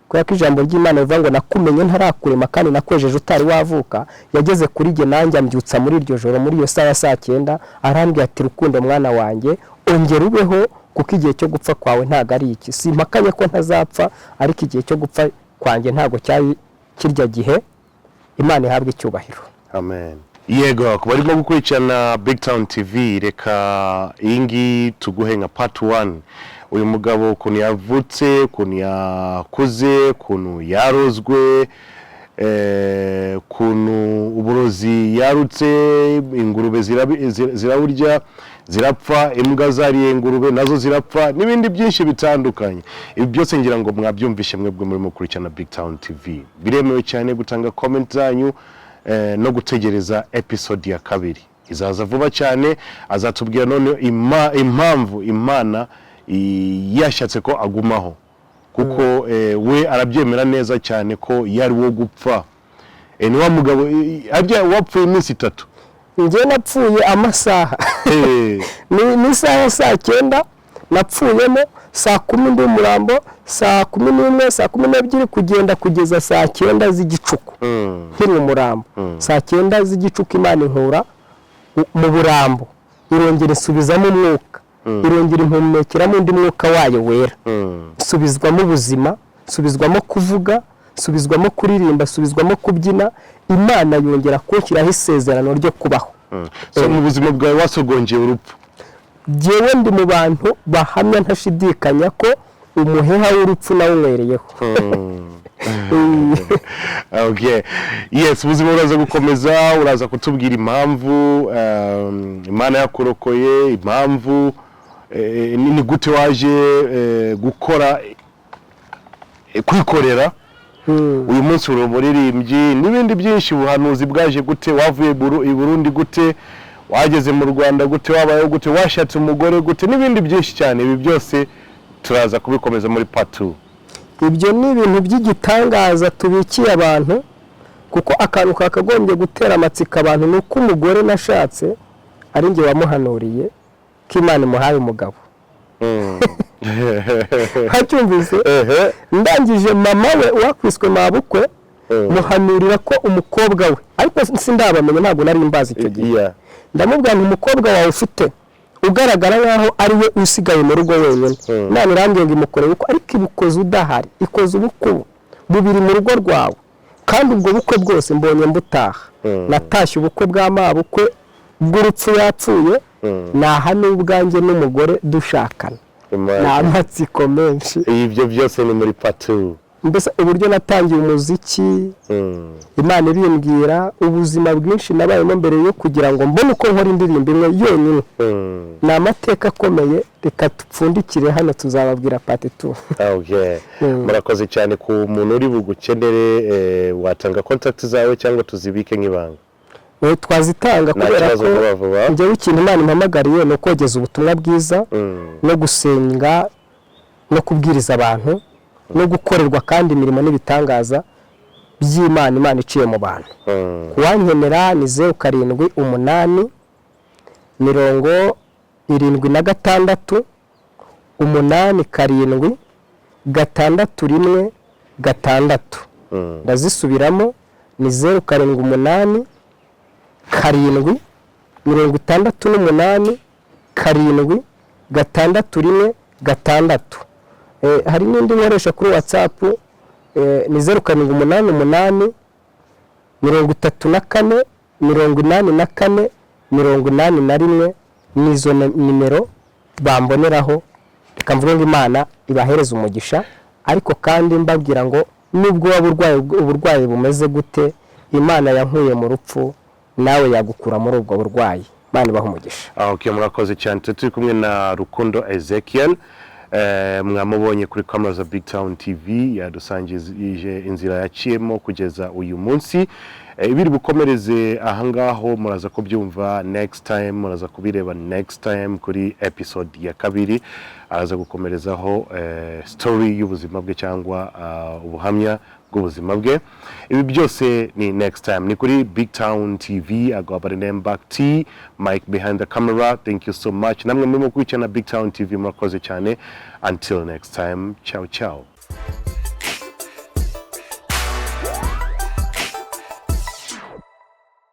kubera ko ijambo ry'Imana rivuga ngo nakumenye ntarakurema kandi nakwejeje utari wavuka. Yageze kuri jye nanjye, ambyutsa muri iryo joro, muri iyo saha ya saa 9, arambwira ati rukundo mwana wanjye, ongera ubeho, kuko igihe cyo gupfa kwawe ntabwo ari iki. Simpakanye ko ntazapfa, ariko igihe cyo gupfa kwanjye ntabwo cyari kirya gihe. Imana ihabwe icyubahiro. Amen. Yego, ku barimo gukurikirana Big Town TV, reka iyi ngiyi tuguhe nka part 1. Uyu mugabo, ukuntu yavutse, ukuntu yakuze, ukuntu yarozwe, ukuntu uburozi yarutse, ingurube ziraburya zirapfa, imbwa zariye ingurube nazo zirapfa, n'ibindi byinshi bitandukanye. Ibi byose ngira ngo mwabyumvishe mwebwe murimo gukurikirana Big Town TV. Biremewe cyane gutanga comment zanyu no gutegereza episode ya kabiri izaza vuba cyane. Azatubwira none impamvu Imana yashatse ko agumaho, kuko we arabyemera neza cyane ko yari wo gupfa. Ni wa mugabo wapfuye iminsi 3. Njye napfuye amasaha ni isaha ya saa 9 napfuyemo, saa 10 ndi umurambo, saa 11, saa 12, kugenda kugeza saa 9 z'igicuku nkiri umurambo. Saa 9 z'igicuku Imana inkura mu burambo, irongera isubizamo umwuka, irongera impumekeramo undi mwuka wayo wera, nsubizwamo ubuzima, nsubizwamo kuvuga, nsubizwamo kuririmba, nsubizwamo kubyina. Imana yongera kunshyiraho isezerano ryo kubaho. So mu buzima bwawe wasogongeye urupfu? Jyewe ndi mu bantu bahamya ntashidikanya ko umuheha w'urupfu nawunywereyeho. Okay, yes, ubuzima buraza gukomeza. Uraza kutubwira impamvu Imana yakurokoye, impamvu ni gute waje gukora, kwikorera. Uyu munsi uri umuririmbyi n'ibindi byinshi. Ubuhanuzi bwaje gute? Wavuye i Burundi gute? Wageze mu Rwanda gute? Wabayeho gute? Washatse umugore gute? N'ibindi byinshi cyane. Ibi byose turaza kubikomeza muri part 2. Ibyo ni ibintu by'igitangaza tubikiye abantu, kuko akantu kakagombye gutera amatsiko abantu ni uko umugore nashatse ari njye wamuhanuriye ko Imana imuhaye umugabo. Hacyumvise? Ndangije mama we wakwiswe mabukwe muhanurira ko umukobwa we, ariko sindabamenya, ntabwo nari mbazi icyo gihe. Ndamubwira nti: "Umukobwa wawe ufite ugaragara nkaho ari we usigaye mu rugo wenyine, Imana irambwiye ngo imukorere ubukwe, ariko ibukoze udahari, ikoze ubukwe bubiri mu rugo rwawe, kandi ubwo bukwe bwose mbonye mbutaha." Natashye ubukwe bwa mabukwe bw'urupfu yapfuye, naha n'ubwanjye n'umugore dushakana. Ni amatsiko menshi. Ibyo byose ni muri part 2. Mbese uburyo natangiye umuziki, Imana ibimbwira, ubuzima bwinshi nabayemo mbere yo kugira ngo mbone uko nkora indirimbo imwe yonyine, ni amateka akomeye. Reka dupfundikire hano, tuzababwira part 2. Okay. Murakoze cyane. Ku muntu uri bugukenere, watanga contact zawe cyangwa tuzibike nk'ibanga? Twazitanga Nta kubera kibazo, ko vuba vuba. njyewe ikintu Imana impamagariye ni ukogeza ubutumwa bwiza no gusenga no kubwiriza abantu no gukorerwa kandi imirimo n'ibitangaza by'Imana, Imana iciye mu bantu. Kuwankenera ni 078 76 87 616. Ndazisubiramo, ni 078 7 68 7 616. Hari n'indi nkoresha kuri WhatsApp, ni 0788 34 84 81. Nizo nimero bamboneraho. Reka mvuge ngo Imana ibahereze umugisha, ariko kandi mbabwira ngo nubwo waba urwaye uburwayi bumeze gute, Imana yankuye mu rupfu, nawe yagukura muri ubwo burwayi. Imana ibaha umugisha. Ah, okay, murakoze cyane. Turi kumwe na Rukundo Ezekiel. Mwamubonye kuri kamera za Big Town TV, yadusangije inzira yaciyemo kugeza uyu munsi. Ibiri bukomereze ahangaho muraza kubyumva next time, muraza kubireba next time kuri episode ya kabiri. Araza gukomerezaho story y'ubuzima bwe cyangwa ubuhamya bw'ubuzima bwe. Ibi byose ni next time, ni kuri Big Town TV. I go by the name Back T Mike behind the camera. Thank you so much. Namwe murimo gukurikirana Big Town TV, murakoze cyane. Until next time, ciao ciao.